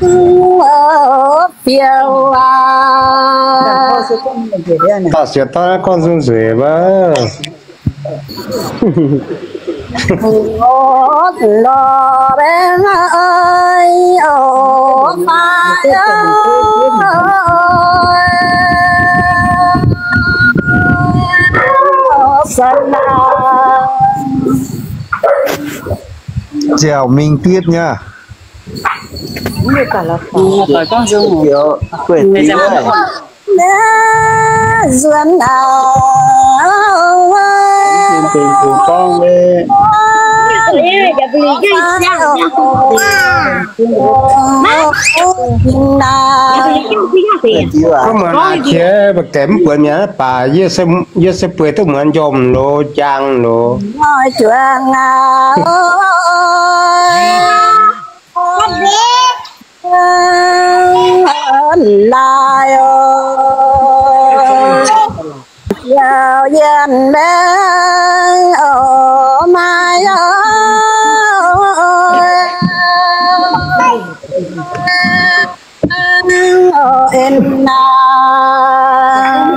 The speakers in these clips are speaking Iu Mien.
Fiou aac. Dauh sieqv dauh gorngv nzung nzueic wuov. Ziouc mingh dietv nyei. Nzuonx aac, gorngv muonz aqv qiex mbuo gaengh mv buonc mi'aqv, baac yie se bueix duqv muonz njormh loz, njang loz. Laaix oc, yaac yienh maengx oc, maaih oc, en naaic.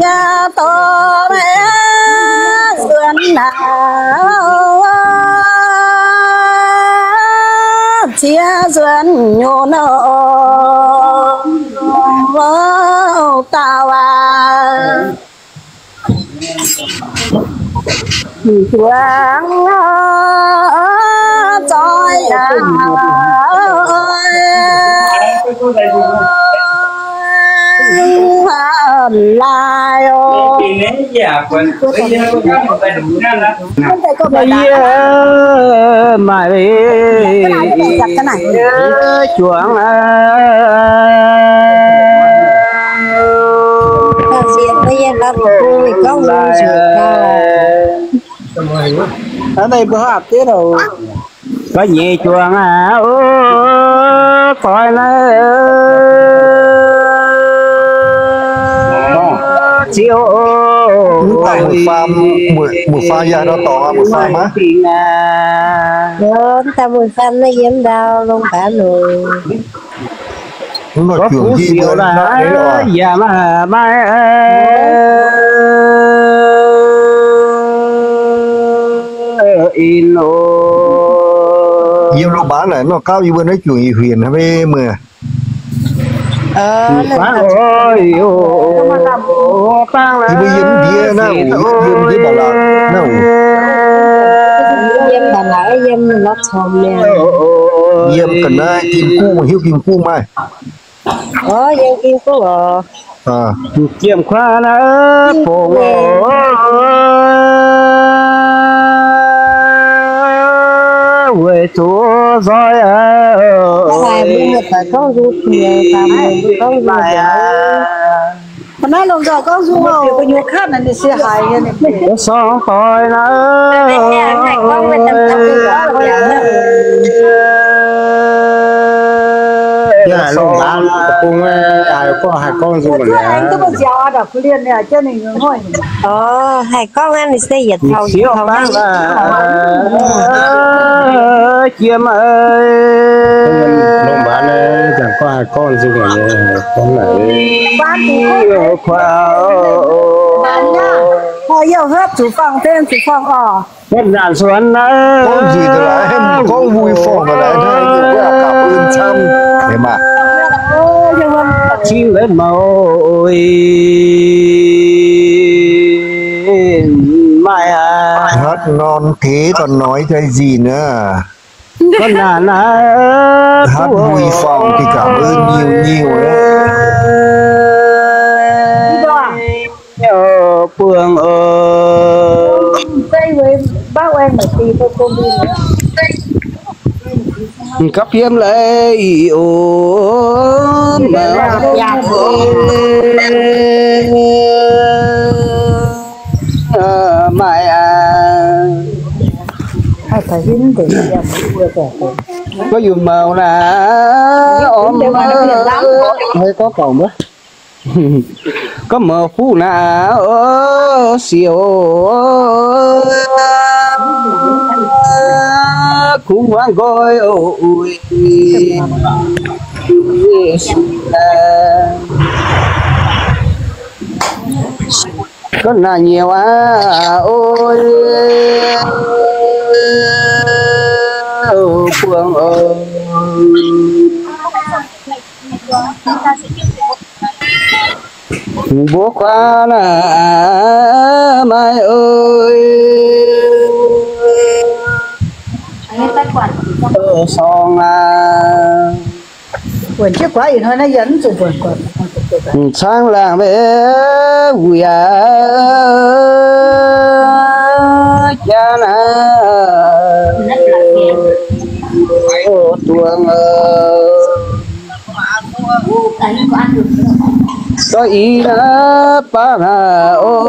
Yaac dorh meih nzuonx naaic, ziex nzuonx nyutc nor, dauh aac. Zuangx zoih aac, laaix oc. Yie maaih zuangx aac. Hnangv naaiv mbuo haav deix loh. Ga'nyeic juangc aac, o, doix naaiv Ziouv, mbuo faam, mbuo faam yaac nor dorngx aqv, mbuo faam aqv. Mv daaih mbuo faam naaiv yiem ndau longx baac loh. Mv nor juangc hiuv mbuo yaac maaih, maaih in oc. Yiem longx baac naaic nor gauv yie mbuo naaiv juangc hiuv huinx hnangv meih muoz. Yie mbuo yiem ndiev naaiv oc, yiem ndiev mba'laqc naaiv oc. Yiem mba'laqc, yiem la'cong mi'aqv. Yiem ga'naaiv Ging-Guv, hiuv Ging-Guv maaih. Orv, yiem Ging-Guv oc. Jiem kuaaiv naaiv fongc oc, weic zuqc nzoih aqv. Naaiv longc nzoih gorngv nzung oc. Sorng doix naaiv. Yaac longc mbaanx deic-bung, aa, gorngv haih gorngv nzung mi'aqv. Orv, haih gorngv aqv, ninh se yietc taux yietc taux. Jiem, longc mbaanx naaiv zanc gorngv haih gorngv nzung mi'aqv, gorngv naaic. Gorngv nzunc naaiv, gorngv vui forng naaiv, hnangv yie mbuo gapv en camv, hemx maah. Cingx la'maauh maaih aqv. Hotv norm deix ga'noix jai nzinh aqv. Ga'naaiv naaiv hotv vui forng deix gapv en nyiuh nyiuh aqv. Buangh oc. Gapv yiem leiz oc, maaih aqv. Gorngv yie mbuo naaiv, orv, gorngv gorngv mbuo. Gorngv mbuo fuqv naaiv, o, siouc, Kungx hmuangv nqoi oc, Yesu aac. Gorngv naaic nyei waac oc, buangh oc. Mbuo kuaaiv naaic maaih oc, sorng aac. M'cangv laangh maiv wuic aac, jaa naaic, duangx oc. Gorngv ih naaiv baav naaic oc,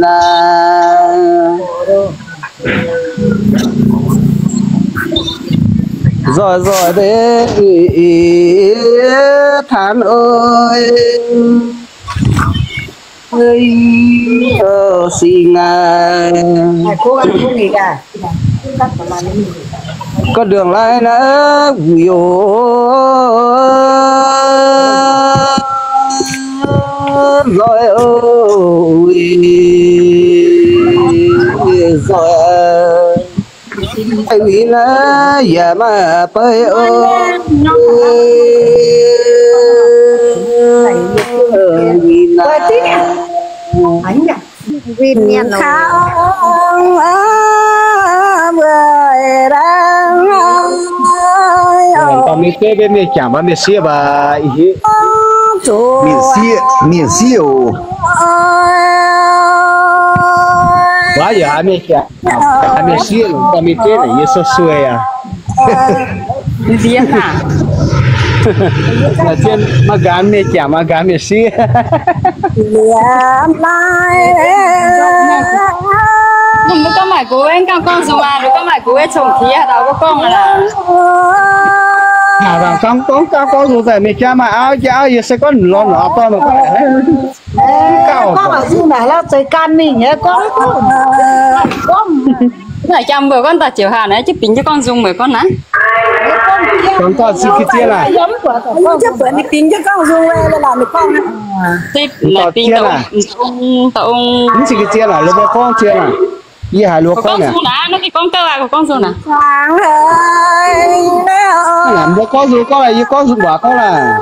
naaic nzoih nzoih deix tanx oc. Singx aac, gorngv ndongc naaiv naaiv wuic oc, nzoih oc, nzoih. Wuic naaiv yaac maaih beiv oc, wuic naaiv. Win mienh kang mbuo dangh. Mienh jangc mbuo mienh sieqv mba, mienh sieqv, mienh sieqv oc. Waac yaac haiz mienh jangc, haiz mienh sieqv, gorngv mienh jangc yie sueih sueih aqv. Maiv nqaanx mienh jangc, maiv nqaanx mienh sieqv. Mbuo gorngv maaih gux wuov, gauh gorngv nzung aqv, gorngv maaih gux wuov cong-tiex daux gorngv aqv. Gorngv gorngv gorngv nzung daaih mienh jangc maaih auv, jangc auv yie se gorngv lorz norm dorn. Gorngv maaih zungh naaic lauh zeix gan mingh nyei gorngv. Naaic jangx mbuo gorngv daaih ziouc haaix naaiv jienv bingx jienv gorngv nzung mbuo gorngv naaiv. Gorngv daaih zinh ga'zien aac. Bingx jienv gorngv nzung, bingx daaih ong, mv zinh ga'zien aac, lo mbuo gorngv zien aac. Yie haiz lo gorngv naaic. Mbuo gorngv nzung gorngv, yie gorngv nzung waac gorngv naaic.